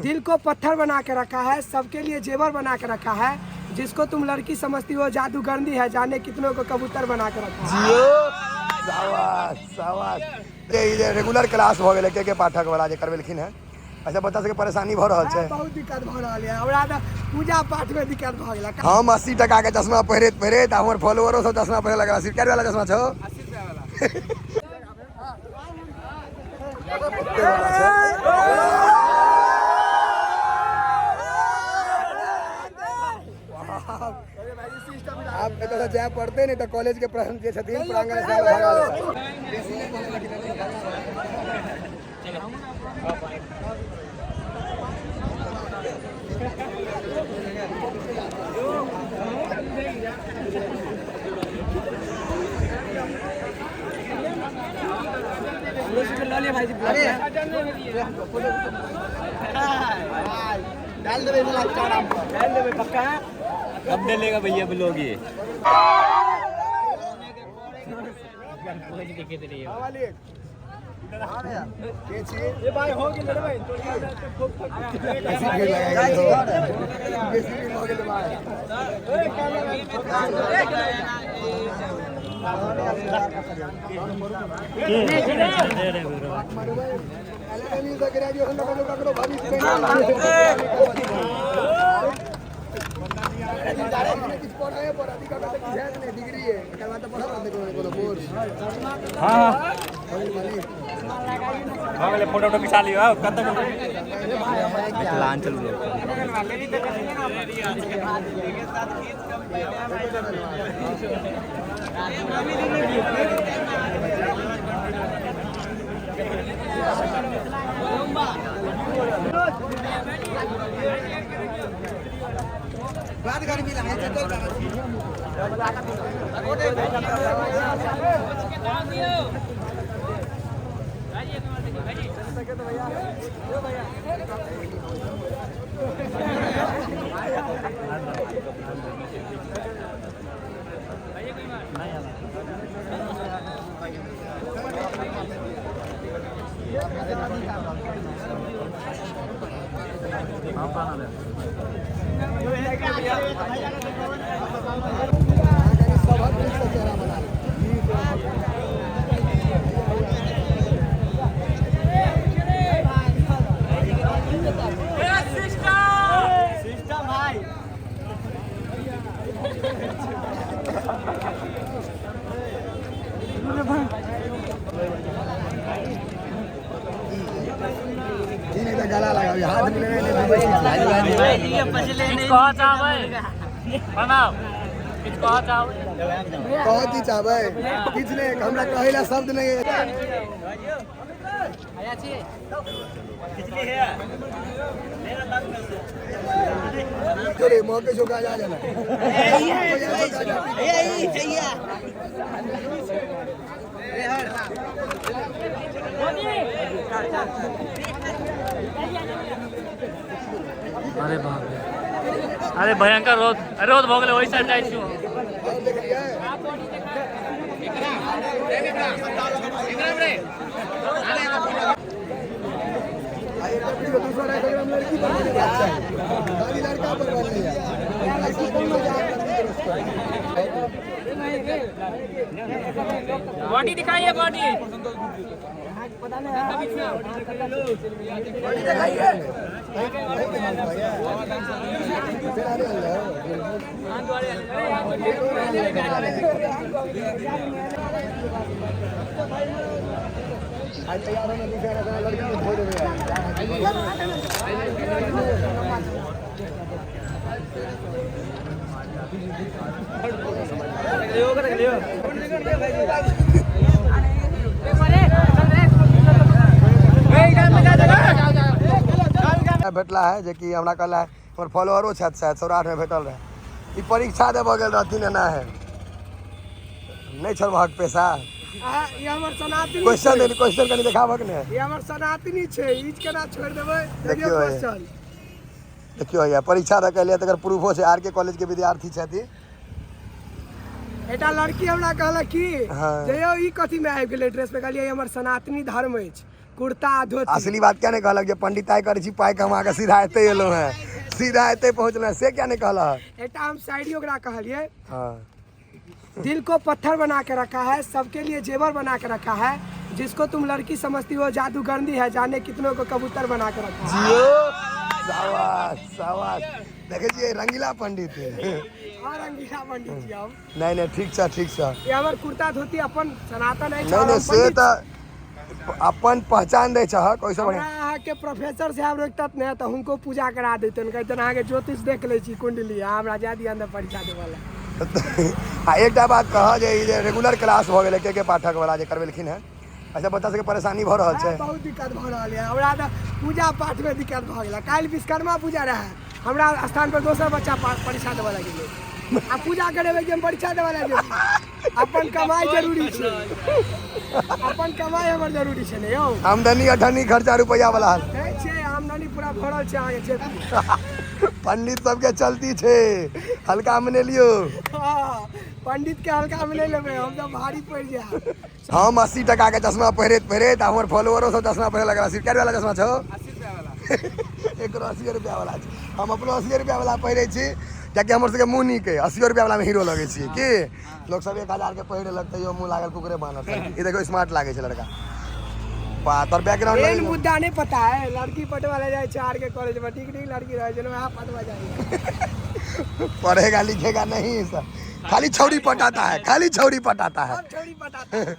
दिल को पत्थर बना के रखा है, सबके लिए जेवर बना के रखा है, जिसको तुम लड़की समझती हो जादूगरनी है, जाने कितनों को कबूतर बना के रखा है। जियो, शाबाश शाबाश। ई जे रेगुलर क्लास भऽ गेलै के के पाठक वाला जे करबेलखिन हेँ, अच्छा बच्चा सबके परेशानी भऽ रहल छै? बहुत दिक्कत भऽ रहल यऽ हमरा, तऽ पूजा पाठ में दिक्कत भऽ गेल। हम 80 टका के चश्मा पहिरैत पहिरैत हमर फॉलोअरो सब चश्मा पहिरे लगल। 80 रुपया वाला चश्मा छौ? 80 रुपया वाला। वाला छै। आब एतऽ से जाय पड़तै, नहि तऽ कॉलेज के प्रधान जे छथिन प्रांगण से भगा देता। बेसी नहि बोलै, लेकिन कब डलेगा भैया ब्लॉग ये? के छी? बेसी भीड़ लगाइ गेल हो। बेसी भीड़ भऽ गेल भाइ। एलएलएम से ग्रेजुएशन लऽ कऽ ककरो भविष्य नहि। किछु पढ़े पड़त, ई कऽ तऽ किछु हैत नहि। डिग्री है, एकर बाद तऽ पढ़ऽ पड़तै कोनो ने कोनो कोर्स। हाँ, भऽ गेलै, फोटो उटो खिचा लियौ। आउ कतऽ मिथिलांचल ब्लॉग। सभक नीकसँ चेहरा बना लेब। ई नहि तऽ गला लगाबी, हाथ मिलेबै नहि दुबै छी। किछु कहऽ चाहबै प्रणाम, किछु कहऽ चाहबै? कहऽ की चाहबै? किछु नहि, हमरा कहै लए शब्द नहि अछि। अरे मौके छौ जा जाना। अरे बाप रे, अरे भयंकर रौद, रौद भऽ गेलै। ओहि साइड जाइ छी। और देखलियै? आ एकर वीडियो दूसरा 250 ग्राम लड़की पर बनेबाक चाही, खाली लड़का पर बनैया। ऐसा कौन मजाक लड़की के रस पर? बॉडी दिखाइए, बॉडी। बॉडी दिखाइए। फिर आने वाला है। आज तैयार होना, दूसरा रखना, लड़की को धो देবে। भेटला है जेकि हमरा कहला है, हमर फॉलोअरो छथि, शायद सौराठमे भेटल रहै। ई परीक्षा देबऽ गेल रहथिन, एना है नहि छल वहाँके पैसा। ई हमर सनातनी क्वेश्चन देली, क्वेश्चन कनि देखाबक ने। ई हमर सनातनी छै, ई केना छोड़ि देबै? देखियौ। देखियौ क्वेश्चन। देखियौ भैया, परीक्षा दऽ के एलियै, तकर प्रूफो छै। आर के कॉलेज के विद्यार्थी छथि। एकटा लड़की हमरा कहलक कि जे यौ, ई कथी में आबि गेलै ड्रेस पे? कहलियै, ई हमर सनातनी धर्म अछि। कुर्ता आ धोती। असली बात क्या नहीं कहलक जे पंडिताई करै छी, पाइ कमा के सीधा एते एलहुँ हेँ, सीधा एते पहुँचलहुँ हेँ, से क्या नहीं कहलक? एकटा हम शायरी ओकरा कहलियै। हँ। दिल को पत्थर बना के रखा है, सबके लिए जेवर बना के रखा है, जिसको तुम लड़की समझती हो जादूगरनी है, जाने कितनों को कबूतर बना के रखा है। जियो, शाबाश शाबाश। देखै छियै रंगीला पंडित। हाँ, रंगीला पंडित जी हम। नहि नहि, ठीक छै, ठीक छै। ये हमर कुर्ता धोती अपन सनातन अछि। नहि और नहि हम से पंडित। तऽ अपन पहचान दै छहक, ओहिसँ हमरा बढ़िआँ। अहाँके प्रोफेसर साहब रोकतत ने तऽ हुनको पूजा करा दैतन, कहतन अहाँके ज्योतिष देख लै छी कुंडली, आ हमरा जाय दिअ अंदर परीक्षा देबऽ लए। आ एकटा बात कह जे ई जे रेगुलर क्लास भऽ गेलै के पाठक वाला जे करबेलखिन हेँ, अच्छा बच्चा सबके परेशानी भऽ रहल छै? बहुत दिक्कत भऽ रहल यऽ हमरा तऽ, पूजा पाठमे दिक्कत भऽ गेल। काल्हि विश्वकर्मा पूजा रहै, हमरा स्थान पर दोसर बच्चा परीक्षा देबऽ लए गेलै। आ पूजा करेबै कि हम परीक्षा देबऽ लए जेबै? अपन कमाइ जरूरी छै, अपन कमाइ हमर जरूरी छै ने यौ। आमदनी अठन्नी खर्चा रुपैआ वाला हाल। नहि छै, आमदनी पूरा भरल छै अहाँके जेब। पंडित सबके चलती छै, हल्का मे नहि लियौ। हँ, पंडित के हल्का मे नहि लेबै हम तऽ भारी पड़ि जायब। हम 80 टका के चश्मा पहिरैत पहिरैत आ हमर फॉलोअरो सब चश्मा पहिरे लगल। 80 कै वाला चश्मा छौ? 80 रुपया वाला। एकरो 80 रुपया वाला छै। हम अपनो 80 रुपया वाला पहिरै छी, कियाकि हमर सबके मुँह नीक अइ। 80 रुपया वाला मे हीरो लगै छियै की। लोक सब 1000 के पहिर लेलक तैयो मुँह लागल कुकुरे बानर सन। ई देखो, स्मार्ट लागै छै लड़का। बा तोर बैकग्राउंड। मेन मुद्दा नहीं पता है, लड़की पटवा ले जाए चार के कॉलेज में, ठीक ठीक लड़की रहे छै ने, वएह पटवा जाए। पढ़ेगा लिखेगा नहीं सब, खाली छौड़ी पटाता है, खाली छौड़ी पटाता है। सब छौड़ी पटाता है।